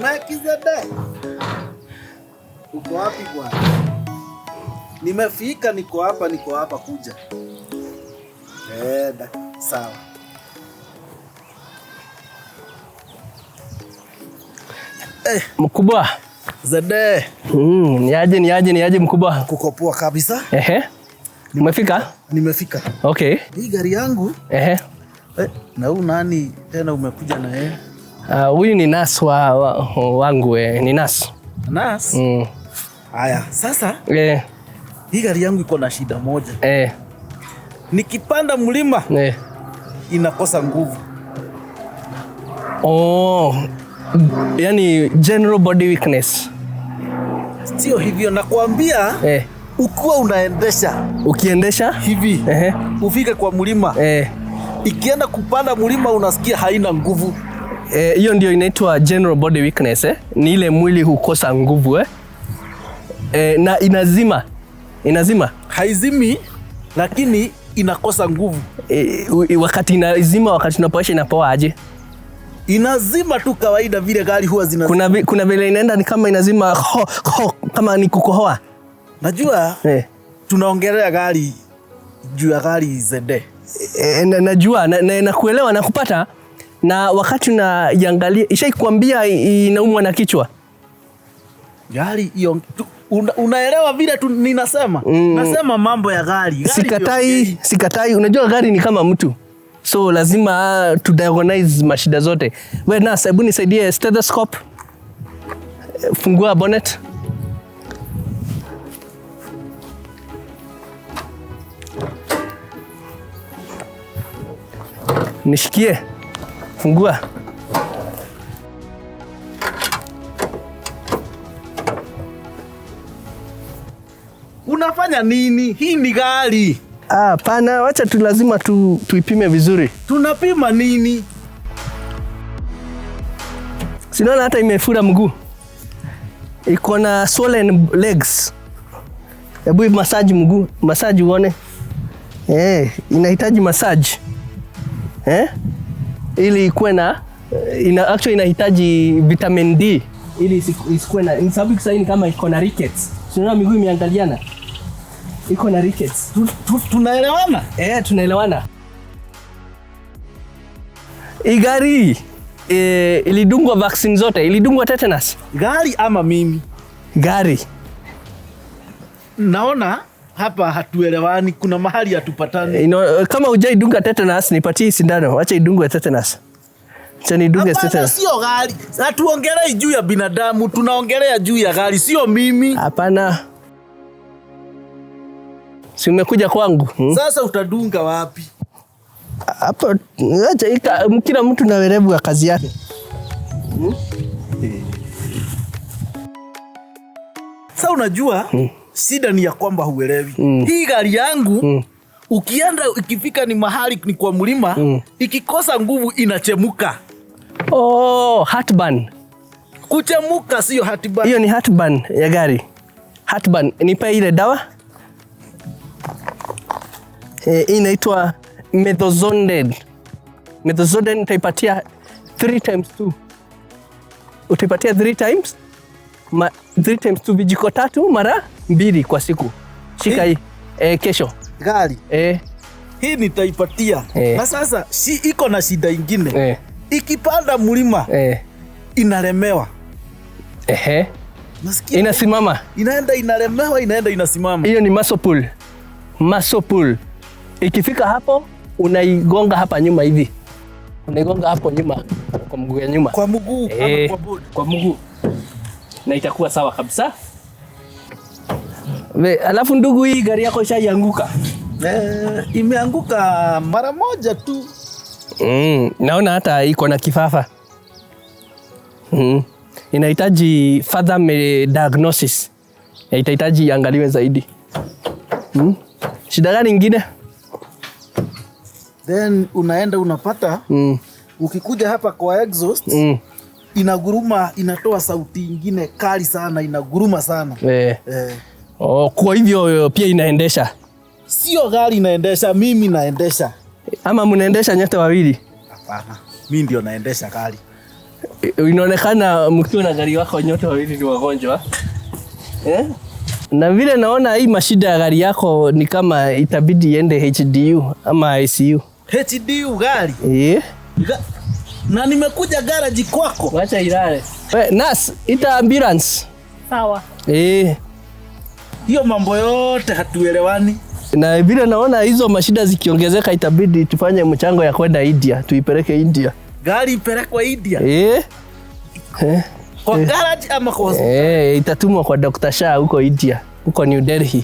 Melkizedek, uko wapi bwana? Nimefika, niko hapa kuja. Sawa. Mkubwa. Zede. Niaje niaje niaje mkubwa? Kuko poa kabisa. Ehe. Umefika? Nimefika. Okay. Hii gari yangu. Ehe. Na huyu nani tena umekuja na yeye? Huyu ni nurse wangu ni nurse. Nurse? Haya, sasa hii gari yangu iko na shida moja. Nikipanda mlima inakosa nguvu. Oh, yani general body weakness. Sio hivyo nakwambia. Ukiwa unaendesha. Ukiendesha? Hivi. Ufike kwa mlima. Ikienda kupanda mlima unasikia haina nguvu. Hiyo ndio inaitwa general body weakness, eh? Ni ile mwili hukosa nguvu, eh? Na inazima. Inazima? Haizimi lakini inakosa nguvu. Wakati inazima, wakati unapoesha inapoa aje? Inazima tu kawaida vile gari huwa zinazima. Kuna vile inaenda ni kama inazima ho, ho, kama ni kukohoa. Najua tunaongelea gari juu ya gari ZD. Najua, nakuelewa na kupata. Na wakati unaiangalia ishaikuambia inaumwa na kichwa. Gari hiyo unaelewa vile tu ninasema? Nasema mambo ya gari. Gari hiyo. Sikatai. Unajua gari ni kama mtu. So lazima tu diagnose mashida zote. Wewe nurse, hebu nisaidie stethoscope. Fungua bonnet. Nishikie. Fungua. Unafanya nini? Hii ni gari. Hapana, wacha tu lazima tuipime vizuri. Tunapima nini? Sinaona hata imefura mguu. Iko na swollen legs. Hebu massage mguu, massage uone. Inahitaji massage. Ili ikuwe na, ina, actually inahitaji vitamin D ili isikuwe na, ni sababu sasa ni kama iko na rickets. Unaona miguu imeangaliana. Iko na rickets. Tunaelewana? Tunaelewana. Hii gari ilidungwa vaccine zote, ilidungwa tetanus. Gari ama mimi? Gari. Naona hapa hatuelewani, kuna mahali hatupatani. Kama hujaidunga tetanus, nipatie sindano. Acha idungwe tetanus. Acha nidunge Hapana, tetanus. sio gari. Hatuongelei juu ya binadamu, tunaongelea juu ya gari, sio mimi. Hapana. Si umekuja kwangu? Sasa utadunga wapi? Hapo, acha kila mtu na werevu wa kazi yake. Sasa unajua, shida ni ya kwamba huelewi. Hii gari yangu, ukienda ikifika ni mahali ni kwa mlima, ikikosa nguvu inachemuka. Oh, heartburn. Kuchemuka sio heartburn. Hiyo ni heartburn ya gari. Heartburn, nipe ile dawa. Hii inaitwa Methozonden. Methozonden utaipatia 3 times 2. Utaipatia 3 times ma, 3 times 2 vijiko 3 mara 2 kwa siku. Shika hii. Kesho. Gari. Hii nitaipatia. Na sasa si iko na shida ingine. Ikipanda mlima, inalemewa. Nasikia Inasimama. Inaenda inalemewa, inaenda inasimama. Hiyo ni muscle pull. Muscle pull. Ikifika hapo unaigonga hapa nyuma hivi. Unaigonga hapo nyuma kwa mguu ya nyuma. Kwa mguu ama kwa bodi? Kwa mguu. Na itakuwa sawa kabisa. We, alafu ndugu, hii gari yako ishaianguka? Imeanguka mara moja tu. Naona hata iko na kifafa. Inahitaji further diagnosis. Itahitaji iangaliwe zaidi. Shida gani nyingine? Then unaenda unapata, ukikuja hapa kwa exhaust, inaguruma, inatoa sauti ingine kali sana, inaguruma sana. Oh, kwa hivyo pia inaendesha? Sio gari inaendesha, mimi naendesha. Ama mnaendesha nyote wawili? Hapana, mimi ndio naendesha gari. Inaonekana mkiwa na gari wako nyote wawili ni wagonjwa, eh? Na vile naona hii mashida ya gari yako ni kama itabidi iende HDU ama ICU. HDU gari. Eh? Na nimekuja garage kwako. Wacha ilale. We, nurse, ita ambulance. Sawa. Eh. Hiyo mambo yote hatuelewani. Na vile naona hizo mashida zikiongezeka itabidi tufanye mchango ya kwenda India, tuipeleke India. Gari ipelekwe India. Eh? Eh. Kwa garage ama kwa hospitali? Eh, itatumwa kwa Dr. Shah huko India, huko New Delhi.